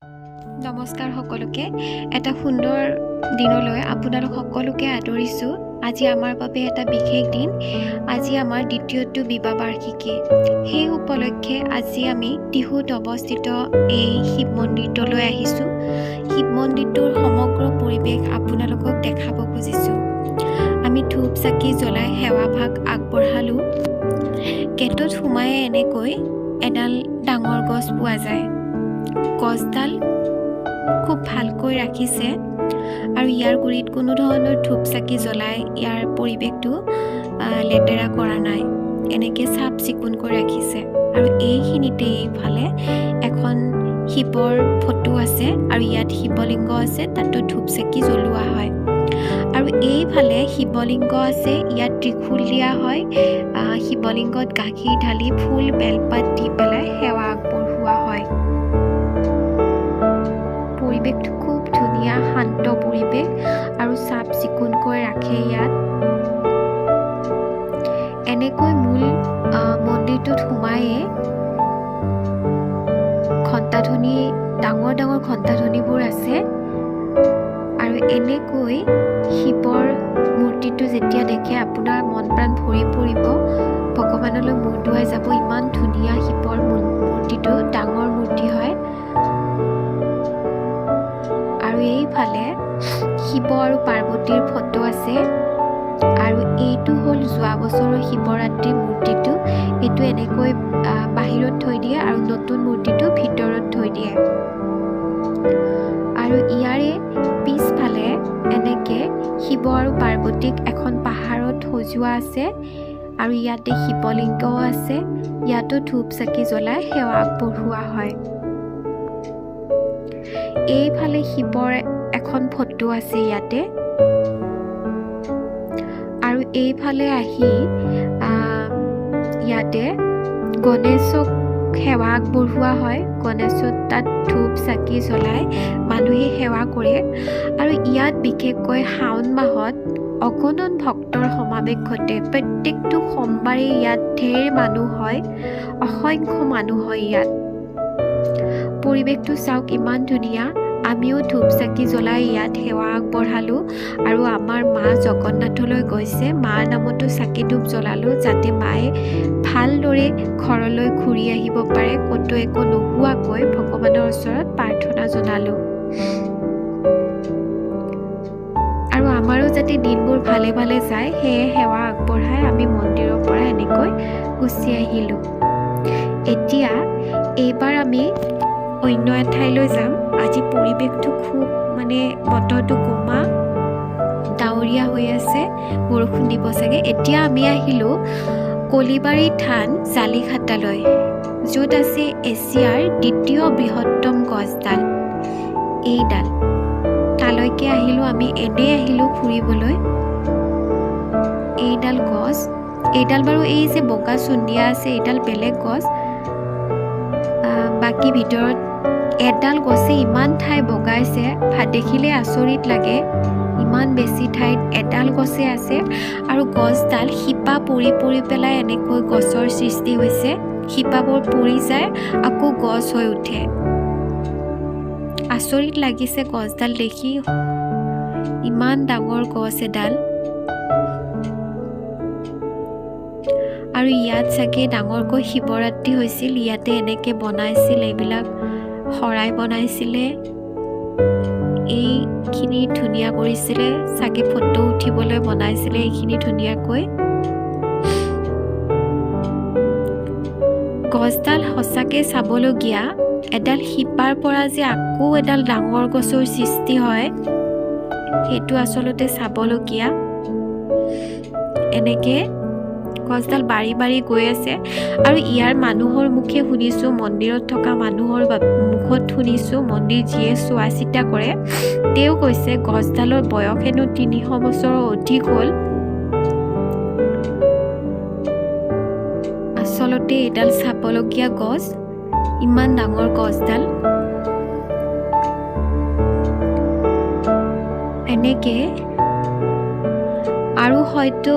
নমস্কাৰ সকলোকে, এটা সুন্দৰ দিনলৈ আপোনালোক সকলোকে আদৰিছোঁ। আজি আমাৰ বাবে এটা বিশেষ দিন। আজি আমাৰ দ্বিতীয়টো বিবাহ বাৰ্ষিকী। সেই উপলক্ষে আজি আমি টিহুত অৱস্থিত এই শিৱ মন্দিৰটোলৈ আহিছোঁ। শিৱ মন্দিৰটোৰ সমগ্ৰ পৰিৱেশ আপোনালোকক দেখাব খুজিছোঁ। আমি ধূপ চাকি জ্বলাই সেৱা ভাগ আগবঢ়ালোঁ। গেটত সোমায়ে এনেকৈ এডাল ডাঙৰ গছ পোৱা যায়। গছডাল খুব ভালকৈ ৰাখিছে আৰু ইয়াৰ গুৰিত কোনো ধৰণৰ ধূপ চাকি জ্বলাই ইয়াৰ পৰিৱেশটো লেতেৰা কৰা নাই, এনেকৈ চাফ চিকুণকৈ ৰাখিছে। আৰু এইখিনিতে এইফালে এখন শিৱৰ ফটো আছে আৰু ইয়াত শিৱলিংগ আছে, তাতো ধূপ চাকি জ্বলোৱা হয়। আৰু এইফালে শিৱলিংগ আছে, ইয়াত ত্ৰিশূল দিয়া হয়। শিৱলিংগত গাখীৰ ঢালি ফুল বেলপাত দি পেলাই সেৱা আগবঢ়োৱা হয়। পৰিৱেশটো খুব ধুনীয়া, শান্ত পৰিৱেশ আৰু চাফ চিকুণকৈ ৰাখে ইয়াত। এনেকৈ মূল মন্দিৰটোত সোমায়ে ঘণ্টাধ্বনি, ডাঙৰ ডাঙৰ ঘণ্টাধ্বনিবোৰ আছে। আৰু এনেকৈ শিৱৰ মূৰ্তিটো যেতিয়া দেখে আপোনাৰ মন প্ৰাণ ভৰি পৰিব, ভগৱানলৈ মূৰ দোৱাই যাব। ইমান ধুনীয়া শিৱৰ মূৰ্তিটো, ডাঙৰ মূৰ্তি হয়। আৰু এইফালে শিৱ আৰু পাৰ্বতীৰ ফটো আছে। আৰু এইটো হ'ল যোৱা বছৰৰ শিৱৰাত্ৰিৰ মূৰ্তিটো। এইটো এনেকৈ বাহিৰত থৈ দিয়ে আৰু নতুন মূৰ্তিটো ভিতৰত থৈ দিয়ে। আৰু ইয়াৰে পিছফালে এনেকে শিৱ আৰু পাৰ্বতীক এখন পাহাৰত সজোৱা আছে আৰু ইয়াতে শিৱলিংগও আছে। ইয়াতো ধূপ চাকি জ্বলাই সেৱা আগবঢ়োৱা হয়। এইফালে শিৱৰ এখন ফটো আছে ইয়াতে। আৰু এইফালে আহি ইয়াতে গণেশক সেৱা আগবঢ়োৱা হয়। গণেশত তাত ধূপ চাকি জ্বলাই মানুহে সেৱা কৰে। আৰু ইয়াত বিশেষকৈ শাওণ মাহত অগণন ভক্তৰ সমাৱেশ ঘটে। প্ৰত্যেকটো সোমবাৰে ইয়াত ঢেৰ মানুহ হয়, অসংখ্য মানুহ হয় ইয়াত। পৰিৱেশটো চাওক ইমান ধুনীয়া। আমিও ধূপ চাকি জ্বলাই ইয়াত সেৱা আগবঢ়ালোঁ আৰু আমাৰ মা জগন্নাথলৈ গৈছে, মাৰ নামতো চাকি ধূপ জ্বলালোঁ যাতে মায়ে ভালদৰে ঘৰলৈ ঘূৰি আহিব পাৰে, ক'তো একো নোহোৱাকৈ ভগৱানৰ ওচৰত প্ৰাৰ্থনা জনালোঁ। আৰু আমাৰো যাতে দিনবোৰ ভালে ভালে যায় সেয়ে সেৱা আগবঢ়াই আমি মন্দিৰৰ পৰা এনেকৈ গুচি আহিলোঁ। এতিয়া এইবাৰ আমি অন্য এঠাইলৈ যাম। আজি পৰিৱেশটো খুব মানে বতৰটো গোমা ডাৱৰীয়া হৈ আছে, বৰষুণ দিব চাগে। এতিয়া আমি আহিলোঁ কলিবাৰী থান জালিখাটালৈ, য'ত আছে এছিয়াৰ দ্বিতীয় বৃহত্তম গছডাল, এইডাল। তালৈকে আহিলোঁ আমি, এনেই আহিলোঁ ফুৰিবলৈ। এইডাল গছ, এইডাল বাৰু এই যে বগা চুন্দিয়া আছে এইডাল বেলেগ গছ। বাকী ভিতৰত এডাল গছে ইমান ঠাই বগাইছে, দেখিলে আচৰিত লাগে। ইমান বেছি ঠাইত এডাল গছে আছে। আৰু গছডাল শিপা পৰি পৰি পেলাই এনেকৈ গছৰ সৃষ্টি হৈছে। শিপাবোৰ পৰি যায়, আকৌ গছ হৈ উঠে। আচৰিত লাগিছে গছডাল দেখি, ইমান ডাঙৰ গছ এডাল। আৰু ইয়াত চাগে ডাঙৰকৈ শিৱৰাত্ৰি হৈছিল, ইয়াতে এনেকৈ বনাইছিল, এইবিলাক শৰাই বনাইছিলে, এইখিনি ধুনীয়া কৰিছিলে, চাগে ফটো উঠিবলৈ বনাইছিলে এইখিনি ধুনীয়াকৈ। গছডাল সঁচাকৈ চাবলগীয়া। এডাল শিপাৰ পৰা যে আকৌ এডাল ডাঙৰ গছৰ সৃষ্টি হয় সেইটো আচলতে চাবলগীয়া। এনেকৈ গছডাল বাঢ়ি বাঢ়ি গৈ আছে। আৰু ইয়াৰ মানুহৰ মুখে শুনিছোঁ, মন্দিৰত থকা মানুহৰ মুখত শুনিছোঁ, মন্দিৰ যিয়ে চোৱা চিতা কৰে তেওঁ কৈছে গছডালৰ বয়স হেনো 300 বছৰৰ অধিক হ'ল। আচলতে এইডাল চাবলগীয়া গছ, ইমান ডাঙৰ গছডাল। এনেকে আৰু হয়তো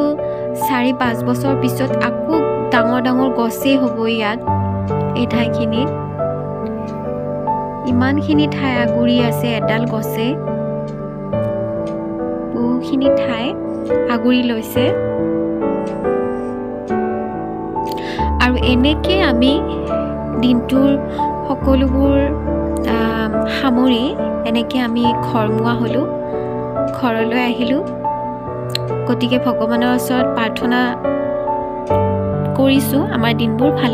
4-5 বছৰ পিছত আকৌ ডাঙৰ ডাঙৰ গছেই হ'ব ইয়াত এই ঠাইখিনিত। ইমানখিনি ঠাই আগুৰি আছে এডাল গছে, বহুখিনি ঠাই আগুৰি লৈছে। আৰু এনেকৈ আমি দিনটোৰ সকলোবোৰ সামৰি এনেকৈ আমি ঘৰমুৱা হ'লোঁ, ঘৰলৈ আহিলোঁ। গতিকে ভগৱানৰ ওচৰত প্ৰাৰ্থনা কৰিছোঁ আমাৰ দিনবোৰ ভাল